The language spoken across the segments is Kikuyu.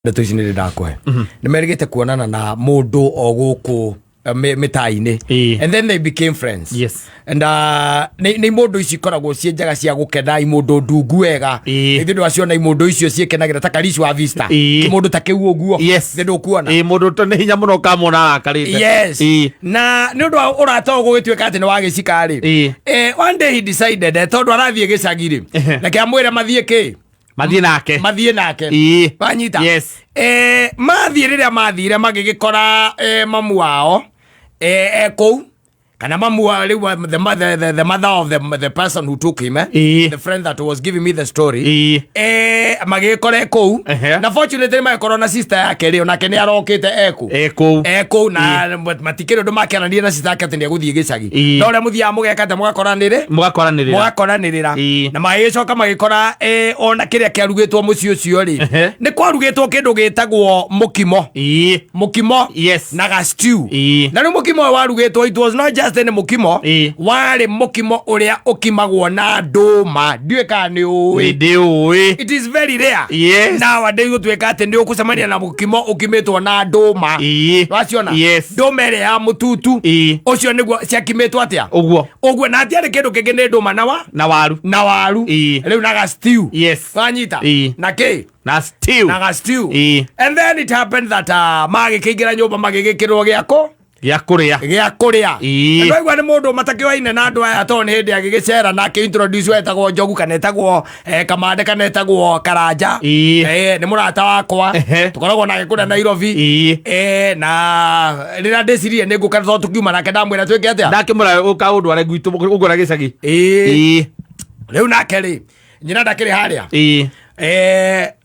Ndeto ici nĩ ndakũhe, nĩ merĩgĩte kuonana na mũndũ o gũkũ mĩtaa-inĩ. And then they became friends. And nĩ mũndũ ici ikoragwo ciĩ njega cia gũkena, imũndũ ndungu wega. Ithuĩ ndwaciona imũndũ icio ciĩkenagĩra ta Karish wa Vista. Kĩmũndũ ta kĩu ũguo. Ithuĩ ndũkuona. Ĩĩ, mũndũ nĩ hinya mũno ũkamwona arakarĩte. Na nĩ ũndũ wa ũrata ũyũ gũgĩtuĩka atĩ nĩ wa gĩcika rĩ, one day he decided, tondũ arathiĩ gĩcagi rĩ, reke amwĩre mathiĩ kĩ. Mathiĩ nake. Mathiĩ nake. Wanyita? Yes. Mathiĩ, rĩrĩa mathire magĩgĩkora mamu wao kũu, kana mamu wa rĩu the mother of the person who took him, the friend that was giving me the story. Magĩgĩkora e kũu. Na fortunately magĩkorwo na sister yake rĩ, onake nĩ arokĩte eku. E kũu. E kũu, na matikĩrĩ ũndũ makĩaranire na sister yake atĩ nĩ egũthiĩ gĩcagi. No ũrĩa mũthiaga mũgeka atĩ mũgakoranĩrĩ. Mũgakoranĩrĩra. Mũgakoranĩrĩra. Na magĩgĩcoka magĩkora ona kĩrĩa kĩarugĩtwo mũciĩ ũcio rĩ, nĩ kwarugĩtwo kĩndũ gĩtagwo mũkimo. Mũkimo. Na ga stew. Na rĩu mũkimo ũyũ warugĩtwo, it was not just any mũkimo. Warĩ mũkimo ũrĩa ũkimagwo na ndũma. Ndiũĩ kana nĩ ũĩ. Ndĩ ũĩ. It is very rare nowadays gũtuĩka atĩ nĩ ũgũcemania na mũkimo ũkimĩtwo na ndũma. Waciona? Yes. Ndũma ĩrĩa ya mũtutu. Ũcio nĩguo ciakimĩtwo atĩa? Ũguo. Ũguo, na hatiarĩ kĩndũ kĩngĩ, nĩ ndũma na wa Na waru. Na waru. Rĩu na ga stew. Wanyita? Na kĩ? Na stew. Na ga stew. And then it happened that magĩkĩingĩra nyũmba, magĩgĩkĩrwo gĩakũ. Gĩa kũrĩa. Gĩa kũrĩa. Ndwaigua nĩ mũndũ matakĩoaine na andũ aya, tondũ nĩ hĩndĩ agĩgĩcera na akĩ-introduce etagwo Njogu kana etagwo Kamande kana etagwo Karanja. Nĩ mũrata wakwa. Tũkoragwo nake kũrĩa Nairobi. Na rĩrĩa ndĩcirie nĩ ngũka, tondũ tũkiuma nake ndamwĩra twĩke atĩa. Ndakĩmũra ũka ũndware gwitũ ũngwara gĩcagi. Rĩu nake rĩ, nyina ndakĩrĩ harĩa.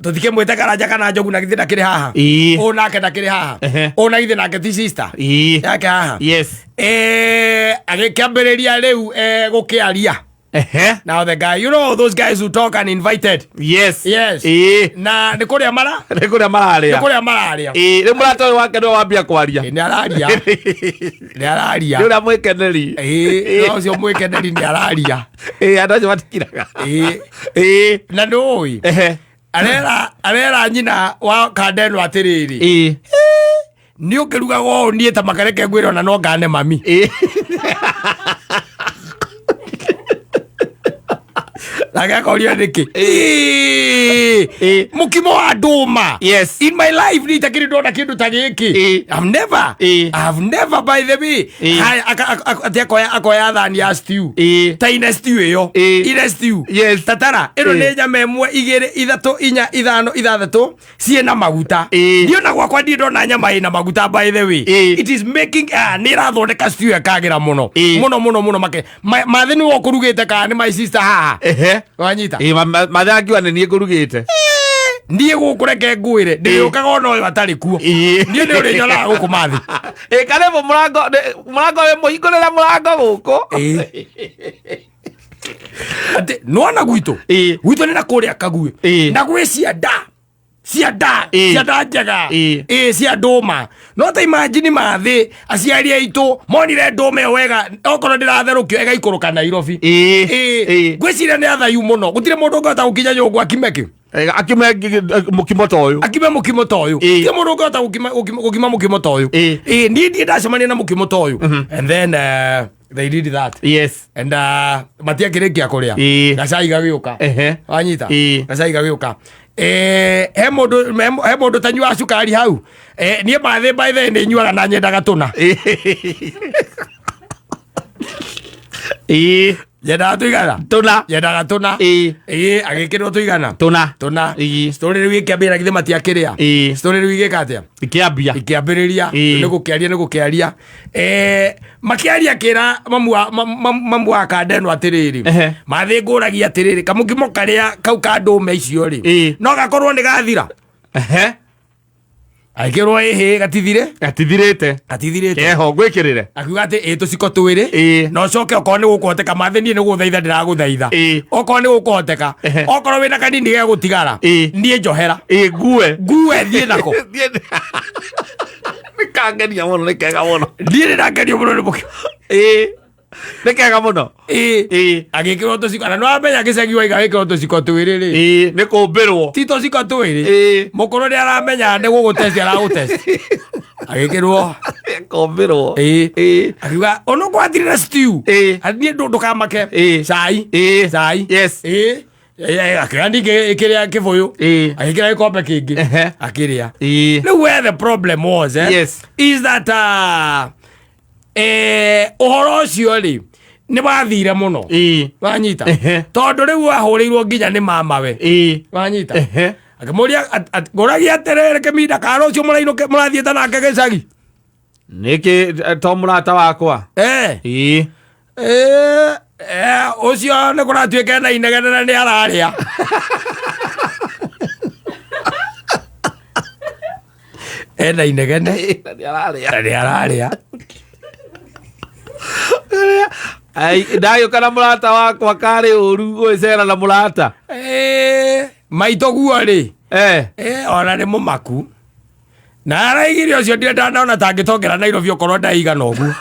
Tũtikĩmwĩte Karanja kana Njogu, na githĩ ndakĩrĩ haha? Ũũ nake ndakĩrĩ haha? Ũũ na githĩ nake ti sister yake haha? Yes. Agĩkĩambĩrĩria rĩu gũkĩaria. Now the guy, you know those guys who talk uninvited. Yes. Na nĩ kũrĩa mara Nĩ kũrĩa mararĩa. Nĩ kũrĩa mararĩa. Rĩu mũrata ũyũ wake nĩwe wambia kwaria. Nĩ araria, nĩ araria. Nĩ ũrĩa mwĩkeneri. Ĩĩ, no ũcio mwĩkeneri nĩ araria. Ĩĩ, andũ acio matikiraga. Na nĩ ũĩ, arera nyina wa kanda ĩno atĩrĩrĩ, nĩ ũkĩrugaga ũũ, niĩ ta makareke ngwĩre ona no ngane mami. Nake akoria nĩkĩ. Mũkimo wa ndũma. In my life nĩ itakĩrĩ ndona kĩndũ ta gĩkĩ. I've never. I've never, by the way. Haya, atĩ akoya thani ya stew. Ta ine stew ĩyo. Ine stew. Tatara ĩno nĩ nyama ĩmwe, igĩrĩ, ithatũ, inya, ithano, ithathatũ ciĩna maguta. Niĩ ona gwakwa ndirĩ ndona nyama ĩna maguta, by the way. It is making, nĩ ĩrathondeka stew ĩkagĩra mũno. Mũno mũno mũno make. Mathĩ nĩwe ũkũrugĩte kana nĩ my sister haha? Wanyita? Ĩĩ, mathe angiuga nĩ niĩ ngũrugĩte. Niĩ gũkũ reke ngwĩre, ndĩrĩũkaga ona ũyũ atarĩ kuo. Niĩ nĩ ũrĩnyonaga gũkũ mathĩ. Ĩĩ, karĩbũ mũrango mũrango wĩ mũhingũrĩre mũrango gũkũ. Atĩ nĩwona gwitũ? Gwitũ nĩ na kũrĩa Kaguĩ. Na gwĩ cianda cianda. Cianda njega. Ĩĩ, cia ndũma. No ta imagine mathĩ aciari aitũ monire ndũma ĩyo wega, okorwo ndĩratherũkio ĩgaikũrũka Nairobi. Ngwĩciria nĩ athayu mũno, gũtirĩ mũndũ ũngĩhota gũkinya nyũngũ akime kĩ. Akime mũkimo ta ũyũ. Akime mũkimo ta ũyũ. Gũtirĩ mũndũ ũngĩhota gũkima mũkimo ta ũyũ. Ĩĩ, niĩ ndiĩ ndacemania na mũkimo ta ũyũ. And then they did that. And matiakĩrĩkia kũrĩa, gacai gagĩũka. Wanyita? Gacai gagĩũka. He mũndũ tanyuaga cukari hau? Niĩ mathĩ, by the way, nĩ nyuaga na nyendaga tũna. Nyendaga tũigana. Tũna. Nyendaga tũna. Ĩĩ, agĩkĩrwo tũigana. Tũna. Tũna. Story rĩu ĩkĩambĩrĩra, githĩ matiakĩrĩa? Story rĩu igĩka atĩa? Ikĩambia. Ikĩambĩrĩria. Nĩ gũkĩaria, nĩ gũkĩaria. Makĩaria kĩra mamu wa kanda ĩno atĩrĩrĩ, mathĩ ngũragia atĩrĩrĩ, kamũkimo karĩa kau ka ndũme icio rĩ, no gakorwo nĩ gathira? Agĩkĩrwo ĩhĩ, gatithire. Gatithirĩte. Gatithirĩte. Keho ngwĩkĩrĩre. Akiuga atĩ ĩ tũciko twĩrĩ. Na ũcoke okorwo nĩ gũkũhoteka, mathĩ niĩ nĩ gũthaitha ndĩragũthaitha. Okorwo nĩ gũkũhoteka, okorwo wĩna kanini gegũtigara, niĩ njohera. Ĩĩ, ngue. Ngue thiĩ nako. Nĩ kangenia mũno, nĩ kega mũno. Niĩ nĩ ndakenio mũno nĩ mũkimo. Ĩĩ. Nĩ kega mũno. Ĩĩ. Ĩĩ. Agĩkĩrwo tũciko na nĩwamenya gĩcagi waiga wĩkĩrwo tũciko twĩrĩ rĩ. Ĩĩ, nĩ kũmbĩrwo. Ti tũciko twĩrĩ. Ĩĩ. Mũkũrũ nĩ aramenya nĩ gũgũtesti aragũtesti. Agĩkĩrwo. Kũmbĩrwo. Ĩĩ. Ĩĩ. Akiuga ona ũkwathire na stew. Ĩĩ. Niĩ ndũkamake. Ĩĩ. Cai. Ĩĩ. Cai. Yes. Ĩĩ. Akĩoya ningĩ kĩrĩa kĩbũyũ. Ĩĩ. Agĩkĩra gĩkombe kĩngĩ. Ehe. Akĩrĩa. Ĩĩ. Rĩu where the problem was eh, Yes. is that ũhoro ũcio rĩ nĩ wathire mũno. Ĩĩ. Wanyita. Ehe. Tondũ rĩu wahũrĩirwo nginya nĩ mamawe. Ĩĩ. Wanyita. Ehe. Akĩmũria ngũragia atĩrĩrĩ kĩminda ka rũciũ mũrainũke mũrathiĩte nake gĩcagi. Nĩkĩ to mũrata wakwa? Eh. Ĩĩ. Eh, ũcio nĩ kũratuĩka ena inegene na nĩ ararĩa. Ena inegene Na nĩ ararĩa. na nĩ ararĩa. Ai, ndagĩũka na mũrata wakwa karĩ ũru gwĩcera na mũrata. Eh, maitũ guo rĩ. Eh. Eh, ona nĩ mũmaku. Na araigire ũcio ndirĩ ndanona ta angĩtongera Nairobi okorwo ndaigana ũguo.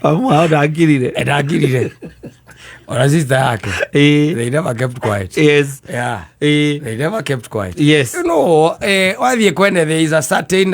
Mamu wao ndangirire. Eh, ndangirire. Ona sister yake. Ĩĩ. They never kept quiet. Yes. Yeah. Ĩĩ. They never kept quiet. Yes. You know, wathiĩ kwene there is a certain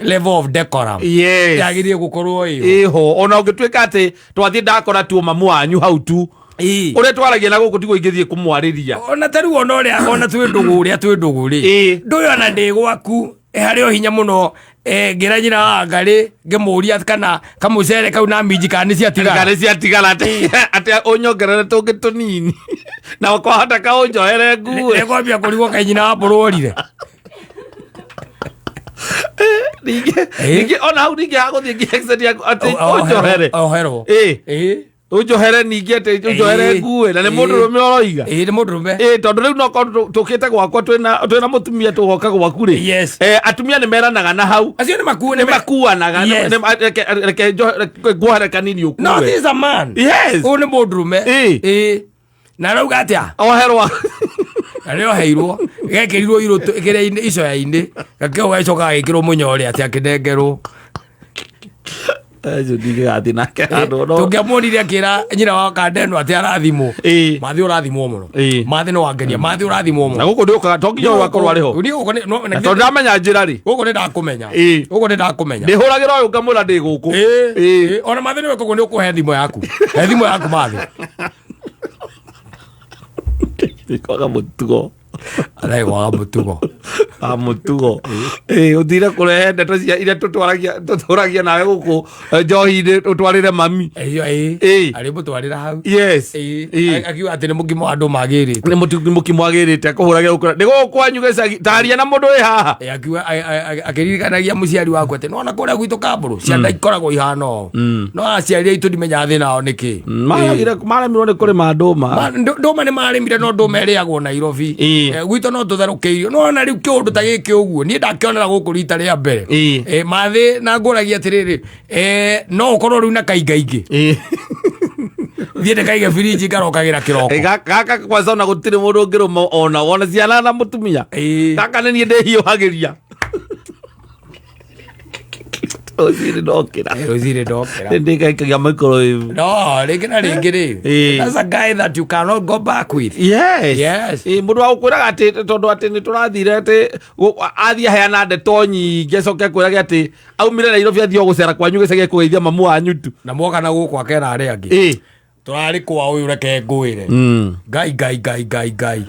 level of decorum. Yes. Yagĩrĩire gũkorwo ĩho. Ĩho. Ona ũngĩtuĩka atĩ twathiĩ ndakora tu mamu wanyu hau tu. Ĩĩ. Ũrĩa twaragia na gũkũ tiguo ingĩthiĩ kũmwarĩria. Ona ta rĩu ona ũrĩa ona twĩ ndũgũ ũrĩa twĩ ndũgũ rĩ. Ĩĩ. Ndũyũ ona ndĩ gwaku harĩ o hinya mũno ngĩra nyina wa Ngarĩ ngĩmũria kana kamũcere kau na minji kana nĩ ciatigara. Kana ciatigara atĩ ũnyongerere tũngĩ tũnini. Na kwahota kaũnjohere ngue. Nĩngwambia kũrigwo kaĩ nyina wa mbũrũ orire. Ningĩ ningĩ ona hau ningĩ hagũthiĩ nginya exit yaku atĩ ũnjohere. Oherwo. Ĩĩ. Ĩĩ. Ũnjohere ningĩ atĩ ũnjohere Ĩĩ. ngue na nĩ Ĩĩ. mũndũrũme ũroiga. Ĩĩ nĩ mũndũrũme. Ĩĩ tondũ rĩu no korwo tũkĩte gwakwa twĩna mũtumia tũgoka gwaku rĩ. Yes. Atumia nĩ meranaga na hau. Acio nĩ makuo Nĩ makuanaga. Yes. Reke nguohere kanini ũkue. No, this is a man. Yes. Ũyũ nĩ mũndũrũme. Ĩĩ. Ĩĩ. Na arauga atĩa? Oherwo. Na nĩ oheirwo. Gekĩrirwo irũtũ kĩrĩa-inĩ icoya-inĩ. Gakĩo gacoka gagĩkĩrwo mũnyore atĩ akĩnengerwo. Ũcio ndingĩgathiĩ nake handũ no. Tũngĩamuonire akĩra nyina wa Kandeno atĩ arathimwo. Ĩĩ. Mathi ũrathimwo mũno. Ĩĩ. Mathi nĩ wangenia. Mathi ũrathimwo Na mũno. gũkũ ndĩũkaga to nginya ũgakorwo arĩ ho. Niĩ gũkũ nĩ- no- Na tondũ ndamenya njĩra rĩ. gũkũ nĩ ndakũmenya. Ĩĩ. Gũkũ nĩ ndakũmenya. Ndĩhũragĩra ũyũ ngamwĩra ndĩ gũkũ. Ĩĩ. Ĩĩ. Ĩĩ. Ona Mathi nĩwe koguo nĩ ũkũhe thimũ yaku. He thimũ yaku Mathi. Kwaga mũtugo. Arĩ kwaga mũtugo. A mũtugo. Ĩĩ ũthire kũrehe ndeto cia iria tũtwaragia tũtũragia nawe gũkũ njohi-inĩ ũtwarĩre mami. Ĩyo ĩĩ. Ĩĩ. Arĩ mũtwarĩra hau. Yes. Ĩĩ. Ĩĩ. Akiuga atĩ nĩ mũkimo andũ magĩrĩte. Nĩ mũkimo agĩrĩte akũhũragĩra gũkũ. Nĩ gũkũ kwanyu gĩcagi. Taria na mũndũ wĩ haha. Ĩĩ, akiuga akĩririkanagia mũciari waku atĩ nona kũrĩa gwitũ kambũrũ ciana ikoragwo ihana ũũ. No aciari aitũ ndimenyaga thĩna wao nĩkĩ. Maragire maremirwo nĩ kũrĩma ndũma. Ndũma nĩ marĩmire no ndũma ĩrĩagwo Nairobi. Ĩĩ. Gwitũ no tũtherũkĩirio. No ona rĩu kĩũndũ ta gĩkĩ ũguo niĩ ndakĩonera gũkũ rita rĩa mbere. Ĩĩ. Mathĩ na ngũragia atĩrĩrĩ no ũkorwo rĩu na kaingaingĩ. Ĩĩ. Thiĩ ndĩkaige birinji ngarokagĩra kĩroko. Ĩ, gaka kwanza ona gũtirĩ mũndũ ũngĩrũma ona wona ciana na mũtumia. Ĩĩ. Gaka nĩ niĩ ndĩhiũhagĩria. Rũcinĩ ndokĩra. Rũcinĩ ndokĩra. Nĩ ndĩkaikagia microwave. No, rĩngĩ na rĩngĩ rĩ. Ĩĩ. That's a guy that you cannot go back with. Yes. Yes. Ĩ, mũndũ wa gũkwĩraga atĩ tondũ atĩ nĩ tũrathire atĩ athiĩ aheana ndeto nyingĩ acoke akwĩrage atĩ aumire Nairobi athiĩ o gũcera kwanyu gĩcagi kũgeithia mamu wanyu tu. Na mwoka na gũkũ akera arĩa angĩ. Ĩ. Tũrarĩ kwa ũyũ reke ngwĩre. Ngai ngai ngai ngai ngai.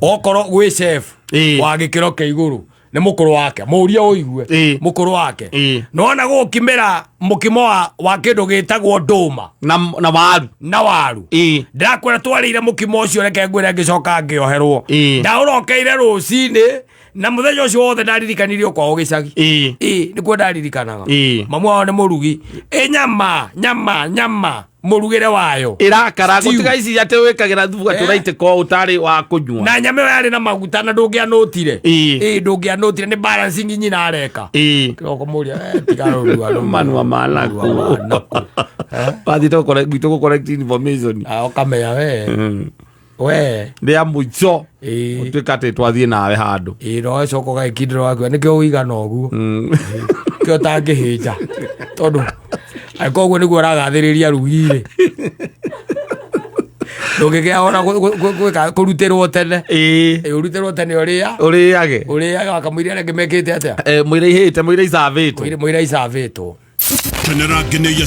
Okorwo gwĩ chef Ĩĩ. wa gĩkĩro kĩa igũrũ nĩ mũkũrũ wake mũrie ũigue Ĩĩ. mũkũrũ wake. Ĩĩ. Nona gũkimĩra mũkimo wa kĩndũ gĩtagwo ndũma Na waru. na waru. Ĩĩ. Ndĩrakwĩra twarĩire mũkimo ũcio reke ngwĩre ngĩcoka ngĩoherwo. Ĩĩ. Ndaũrokeire rũcinĩ na mũthenya ũcio wothe ndaririkanirio kwao gĩcagi. Ĩĩ. Ĩĩ nĩkuo ndaririkanaga. Ĩĩ. Mamu wao nĩ mũrugi. Ĩ nyama nyama nyama mũrugĩre wayo. Ĩrakara Stew. gũtiga ici atĩ wĩkagĩra thubu atĩ ũraitĩka ũũ ũtarĩ wa kũnyua. Na nyama ĩyo yarĩ na maguta na ndũngĩanũtire. Ĩĩ. Ĩĩ ndũngĩanũtire nĩ balancing nyina areka. Ĩĩ. Kĩroko mũria tiga rũrua rũu. Manua manaku. Manua manaku. Wathiĩte gwitũ gũ correct information. Ah, ũkamenya we. We. Rĩa mũico. Ĩĩ. Ũtuĩka atĩ twathiĩ nawe handũ. Ĩĩ no ũgacoka ũgagĩkindĩra waku nĩkĩo ũigana ũguo. Nĩkĩo ũtangĩhĩnja, tondũ angĩkorwo ũguo nĩguo ũragathĩrĩria rugi-rĩ, ndũngĩgĩa ona gwĩka kũrutĩrwo tene. Ĩ, ũrutĩrwo tene ũrĩa Ũrĩage. Ũrĩaga wakamũiria arĩa angĩ mekĩte atĩa? Mũira ihĩte, mũira icavĩtwo. Mũira icavĩtwo. Kenera ngeneia.